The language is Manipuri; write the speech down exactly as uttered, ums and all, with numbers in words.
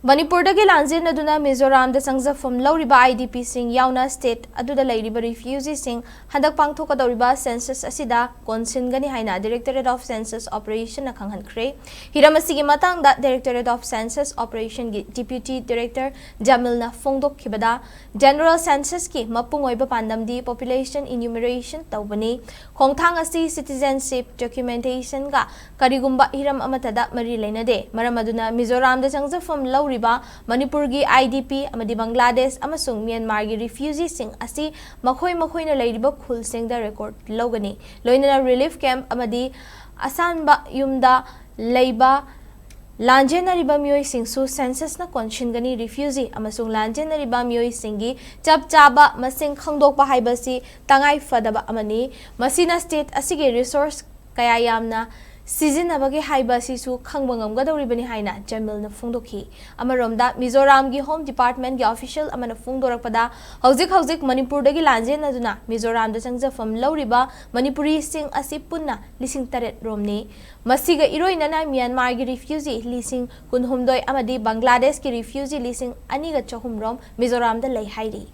ꯃꯅꯤꯄꯨꯔꯗꯒꯤ ꯂꯥꯟꯖꯦꯟꯅꯗꯨꯅ ꯃꯤꯖꯣꯔꯥꯝꯗ ꯆꯪꯖꯐꯝ ꯂꯧꯔꯤꯕ IDPꯁꯤꯡ ꯌꯥꯎꯅ state ꯑꯗꯨꯗ ꯂꯩꯔꯤꯕ refugeeꯁꯤꯡ ꯍꯟꯗꯛ ꯄꯥꯡꯊꯣꯛꯀꯗꯧꯔꯤꯕ census ꯑꯁꯤꯗ ꯀꯣꯟꯁꯤꯟꯒꯅꯤ ꯍꯥꯏꯅ Directorate of Census Operationꯅ ꯈꯪꯍꯟꯈ꯭ꯔꯦ꯫ ꯍꯤꯔꯝ ꯑꯁꯤꯒꯤ ꯃꯇꯥꯡꯗ Directorate of Census Operationꯒꯤ Deputy Director ꯖꯃꯤꯜꯅ ꯐꯣꯡꯗꯣꯛꯈꯤꯕꯗ, General Censusꯀꯤ ꯃꯄꯨꯡ ꯑꯣꯏꯕ ꯄꯥꯟꯗꯝꯗꯤ population enumeration ꯇꯧꯕꯅꯤ꯫ ꯈꯣꯡꯊꯥꯡ ꯑꯁꯤ citizenship documentationꯒ ꯀꯔꯤꯒꯨꯝꯕ ꯍꯤꯔꯝ ꯑꯃꯠꯇꯗ ꯃꯔꯤ ꯂꯩꯅꯗꯦ꯫ ꯃꯔꯝ ꯑꯗꯨꯅ ꯃꯤꯖꯣꯔꯥꯝꯗ ꯆꯪꯖꯐꯝ ꯂꯧꯔꯤꯕ ꯃꯅꯤꯄꯨꯔꯒꯤ IDP ꯑꯃꯗꯤ ꯕꯪꯒ꯭ꯂꯥꯗꯦꯁ ꯑꯃꯁꯨꯡ ꯃ꯭ꯌꯥꯟꯃꯥꯔꯒꯤ refugeeꯁꯤꯡ ꯑꯁꯤ ꯃꯈꯣꯏ ꯃꯈꯣꯏꯅ ꯂꯩꯔꯤꯕ ꯈꯨꯜꯁꯤꯡꯗ record ꯂꯧꯒꯅꯤ꯫ ꯂꯣꯏꯅꯅ relief camp ꯑꯃꯗꯤ ꯑꯁꯥꯟꯕ ꯌꯨꯝꯗ ꯂꯩꯕ ꯂꯥꯟꯖꯦꯟꯅꯔꯤꯕ ꯃꯤꯑꯣꯏꯁꯤꯡꯁꯨ censusꯅ ꯀꯣꯟꯁꯤꯟꯒꯅꯤ꯫ Refugee ꯑꯃꯁꯨꯡ ꯂꯥꯟꯖꯦꯟꯅꯔꯤꯕ ꯃꯤꯑꯣꯏꯁꯤꯡꯒꯤ ꯆꯞ ꯆꯥꯕ ꯃꯁꯤꯡ ꯈꯪꯗꯣꯛꯄ ꯍꯥꯏꯕꯁꯤ ꯇꯉꯥꯏ ꯐꯗꯕ ꯑꯃꯅꯤ꯫ ꯃꯁꯤꯅ state ꯑꯁꯤꯒꯤ resource ꯀꯌꯥ ꯌꯥꯝꯅ ꯁꯤꯖꯤꯟꯅꯕꯒꯦ ꯍꯥꯏꯕ ꯑꯁꯤꯁꯨ ꯈꯪꯕ ꯉꯝꯒꯗꯧꯔꯤꯕꯅꯤ ꯍꯥꯏꯅ ꯖꯃꯤꯜꯅ ꯐꯣꯡꯗꯣꯛꯈꯤ꯫ ꯑꯃꯔꯣꯝꯗ, ꯃꯤꯖꯣꯔꯥꯝꯒꯤ Home Departmentꯀꯤ official ꯑꯃꯅ ꯐꯣꯡꯗꯣꯔꯛꯄꯗ, ꯍꯧꯖꯤꯛ ꯍꯧꯖꯤꯛ ꯃꯅꯤꯄꯨꯔꯗꯒꯤ ꯂꯥꯟꯖꯦꯟꯅꯗꯨꯅ ꯃꯤꯖꯣꯔꯥꯝꯗ ꯆꯪꯖꯐꯝ ꯂꯧꯔꯤꯕ ꯃꯅꯤꯄꯨꯔꯤꯁꯤꯡ ꯑꯁꯤ ꯄꯨꯟꯅ ꯂꯤꯁꯤꯡ ꯇꯔꯦꯠ ꯔꯣꯝꯅꯤ꯫ ꯃꯁꯤꯒ ꯏꯔꯣꯏꯅꯅ ꯃ꯭ꯌꯥꯟꯃꯥꯔꯒꯤ refugee ꯂꯤꯁꯤꯡ ꯀꯨꯟꯍꯨꯝꯗꯣꯏ ꯑꯃꯗꯤ ꯕꯪꯒ꯭ꯂꯥꯗꯦꯁꯀꯤ refugee ꯂꯤꯁꯤꯡ ꯑꯅꯤꯒ ꯆꯍꯨꯝ ꯔꯣꯝ ꯃꯤꯖꯣꯔꯥꯝꯗ ꯂꯩ ꯍꯥꯏꯔꯤ꯫